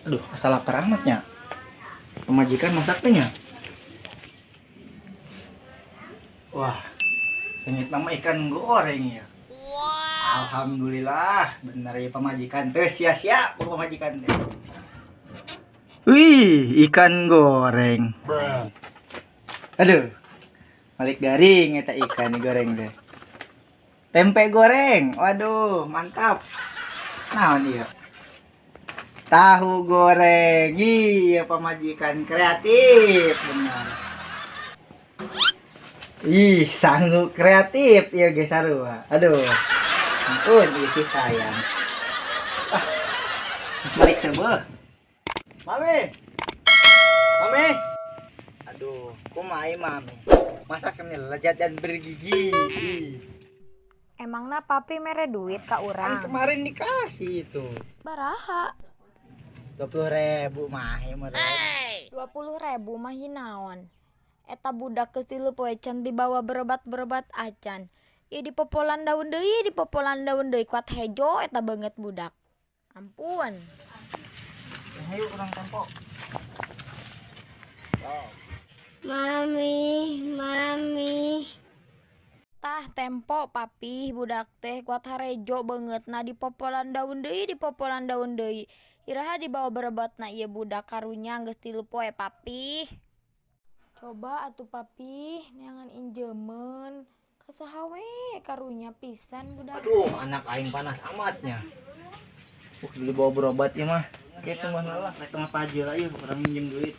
Aduh, asa lapar amatnya. Pamajikan masaknya. Wah, seungit mah ikan goreng ya. Alhamdulillah, bener ya pamajikan teh sia-sia pamajikan teh. Wih, ikan goreng. Aduh, balik garing eta ikan goreng teh. Tempe goreng, waduh, mantap. Naon ieu? Tahu goreng. Iya, pamajikan kreatif benar. Ih, sanggup kreatif ieu ge sarua. Aduh. Ampun, ieu sih sayang. Ah. Balik seubeuh. Mami. Mami. Aduh, kumaha ieu mami? Masakannya lezat dan bergizi. Ih. Emangna papi mere duit ka Kan urang? Kemarin dikasih itu. Baraha? 20.000 mah ya meureun. 20.000 mah naon? Eta budak geus 3 poe can dibawa berobat-berobat acan. Ieu dipopolan daun deui, dipopolan daun deui, kuat hejo eta beungeut budak. Ampun. Ayo urang tempo. Mami, mami. Tah, tempo papi, budak teh kuat harejo beungeutna, dipopolan daun deui, dipopolan daun deui. Iraha dibawa berobatna ieu budak? Karunya geus 3 poe, papi. Coba atuh papi neangan injemeun ka saha we, karunya pisan budak Aduh, teh. Anak aing panas amatnya. Dibawa berobat ya mah. Kitu mah lah, rek tengah pagi lah ieu urang minjem duit.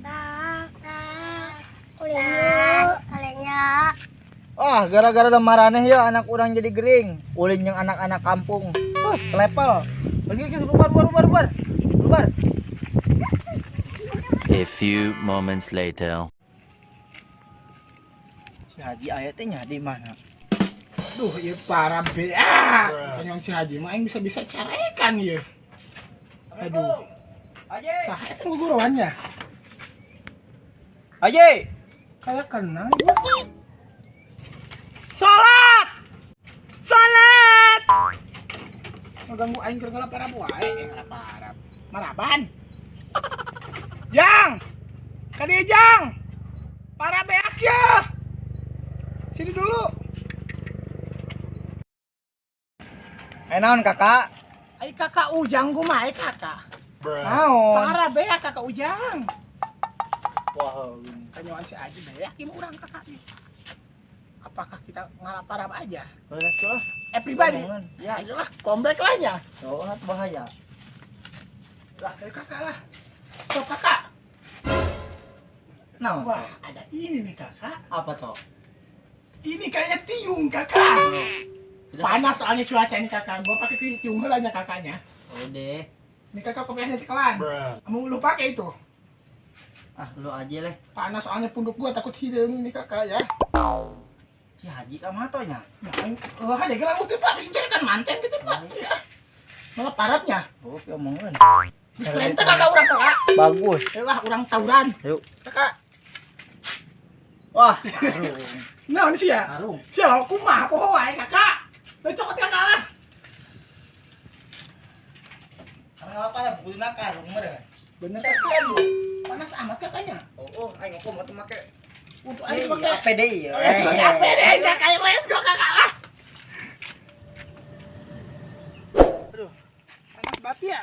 Sang, sang. Ulin ulin. Wah, gara-gara maraneh ya anak urang jadi gering. Ulin yang anak-anak kampung. Level. Pergi ke bubar, bubar, bubar, bubar. Bubar. A few moments later. Si Haji aya teh nya di mana? Duh, ieu parah beak. Kanyon si Haji mah aing bisa-bisa carekan ieu. Aduh. Haji. Saha eta guguruannya? Haji. Kayak kenal gua. Salat! Salat! Ngeganggu aing keur ngalaparap wae, eh ngalaparap. Maraban. Jang! Ka dieu, Jang! Para beak ya! Sini dulu. Eh, naon, Kakak? Ai Kakak Ujang kumaha ai kakak? Naon? Para beak Kakak Ujang. Wah, Kanyoan si Haji beak ieu mah urang kakak nih. Apakah kita ngalaparap aja? Beres lah. Eh, pribadi. Omongan. Ya ayolah, comeback lah nya. Oh, bahaya. Lah, saya kakak lah. Stop, kakak. Naon? Wah, ada ini nih, kakak. Apa toh? Ini kayaknya tiung, kakak. Tidak. Panas soalnya cuaca ini, kakak. Gua pakai tiung heula nya kakaknya. Oh deh. Ini kakak kopiahnya cekelan. Kamu lu pakai itu. Ah, lu aja leh. Panas soalnya punduk gua, takut hideung ini kakak ya. Si Haji ka mana nya? Nah, oh, ada gelang tuh, Pak, bisa carikan manten gitu, Pak. Ya. Malah parapnya. Oh, omongan. Bisa perintah kakak urang kakak. Bagus. Ayolah urang tawuran. Yuk. Kakak. Wah, karung. Nah, ini sih ya. Karung. Siapa kumaha poho wae kakak. Lu cokot kakak lah. Karung apa lah? Bukulna karung meureun. Bener kasihan lu. Panas amat kakaknya. Oh, aing ngomong atuh make. Untuk aing make APD ya. APD nya kayak let's go kakak lah. Aduh, panas banget ya.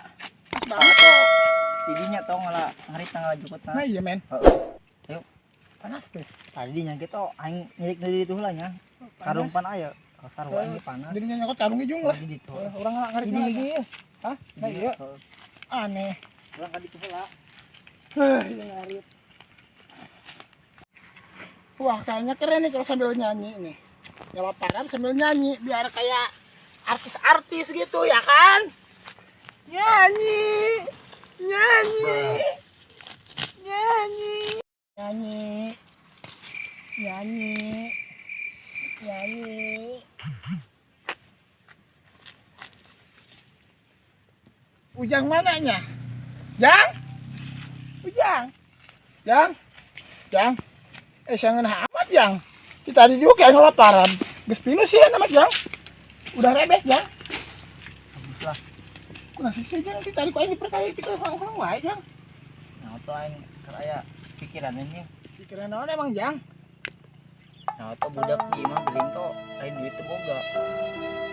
Panas banget. Tidinya tong ngala ngarit tanggal jukutna. Nah iya, men. Heeh. Ayo. Panas deh. Tadi nya gitu aing nyirik deui itu heula nya. Karung pan aya. Sarua ini panas. Jadi nyokot karung ujung lah. Jadi gitu. Orang ngarit Ini lagi. Hah? Nah iya. Aneh. Urang ka ditu heula. Heh, ini ngarit. Wah, kayaknya keren nih kalau sambil nyanyi nih. Nyala parap sambil nyanyi biar kayak artis-artis gitu ya kan? Nyanyi. Nyanyi. Nyanyi. Nyanyi. Nyanyi. Nyanyi. Ujang mananya? Jang? Ujang? Jang? Jang? Eh, jangan amat, Jang. Kita tadi juga kayak ngelaparan. Geus pinus ya nama Jang. Udah rebes, Jang. Bagus lah. Kunaon sih, Jang, ti tadi ku aing dipercaya itu orang-orang wae, Jang. Nah, tuh aing keur aya pikiran ini. Pikiran naon emang, Jang? Nah, tuh budak di imah gering tuh lain duit teu boga.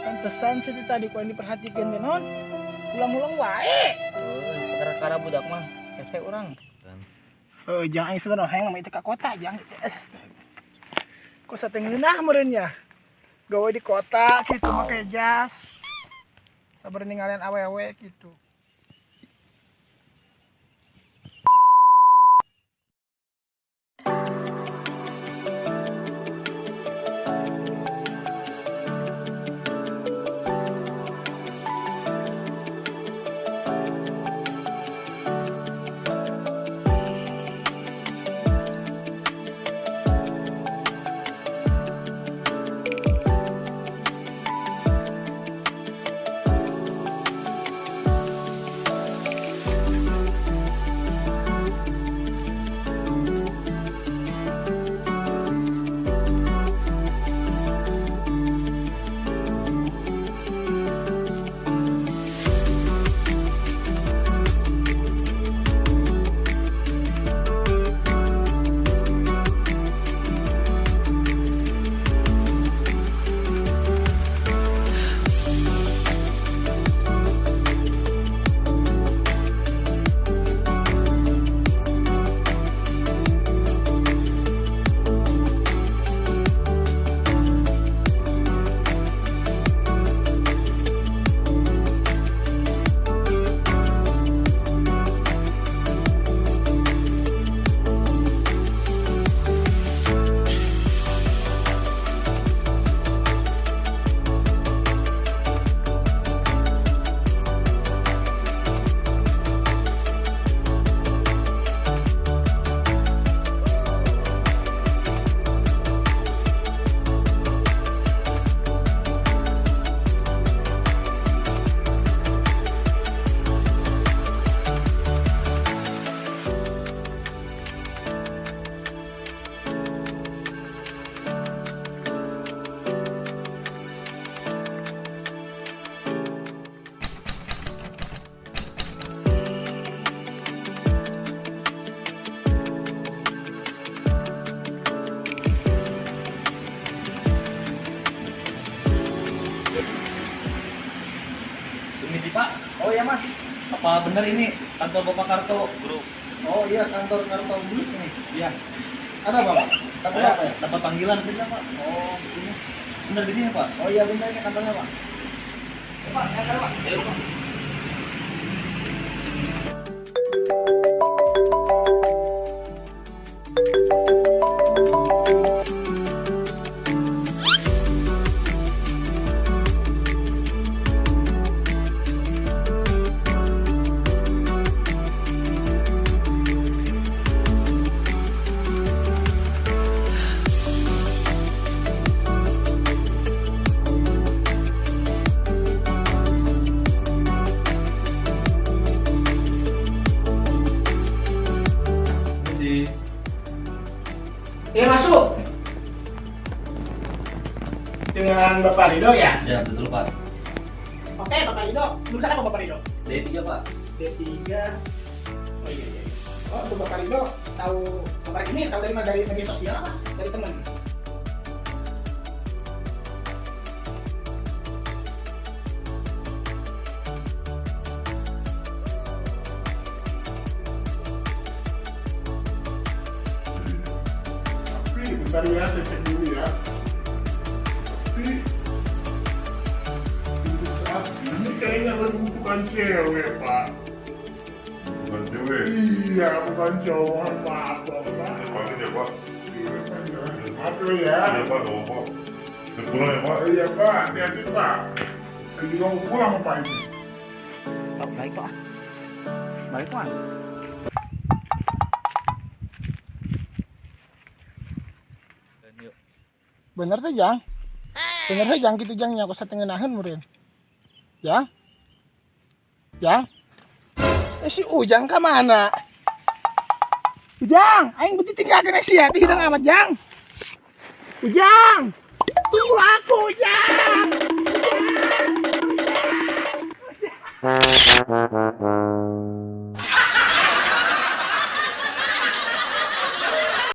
Pantesan sih ti tadi ku aing diperhatikeun teh naon. Ulang-ulang wae. Heuh, perkara budak mah hese urang. Heuh, Jang, aing sebenarnya hayang mah itu ka kota, Jang. Es. Kok satengeunah meureun ya? Gawe di kota gitu make jas. Sabar ningalian awewe gitu. Permisi Pak, Oh iya, Mas. apa benar ini kantor Bapak Karto Group? Oh iya, kantor Karto Group ini. Iya. Ada apa, Pak? Kantor Saya apa ya? dapat panggilan kerja Pak. Oh, begini. Benar di sini Pak? Oh iya benar ini kantornya, Pak. Ya, Pak, saya antar, Pak. Iya Pak. Permisi. Iya, masuk. Dengan Bapak Rido ya? Ya betul Pak. Oke, Bapak Rido. Jurusan apa Bapak Rido? D3 Pak. D3. Oh iya iya. Oh, tuh Bapak Rido tahu Bapak ini tahu dari mana? Dari media sosial apa? Dari teman. Tapi bentar ya, saya cek dulu ya. Tapi untuk saat ini kayaknya lagi bukan cewek, Pak. Bukan cewek. Iya, bukan cowok. Maaf, Bapak. Pamit ya Pak. Iya, Pak, ya. Maaf ya. Iya Pak, nggak apa-apa. Saya pulang ya Pak. Iya, Pak. Hati-hati, Pak. Saya juga mau pulang, Pak ini. Pak, balik, Pak. Balik, Pak. Dan yuk. Bener tuh, Jang? Bener tuh, Jang, gitu Jang, aku satengenaheun meureun. Jang? Jang? Eh si Ujang ka mana? Ujang, aing beuti tinggalkeun sia teh hidang amat, Jang. Ujang! Tunggu aku, Ujang! Bye.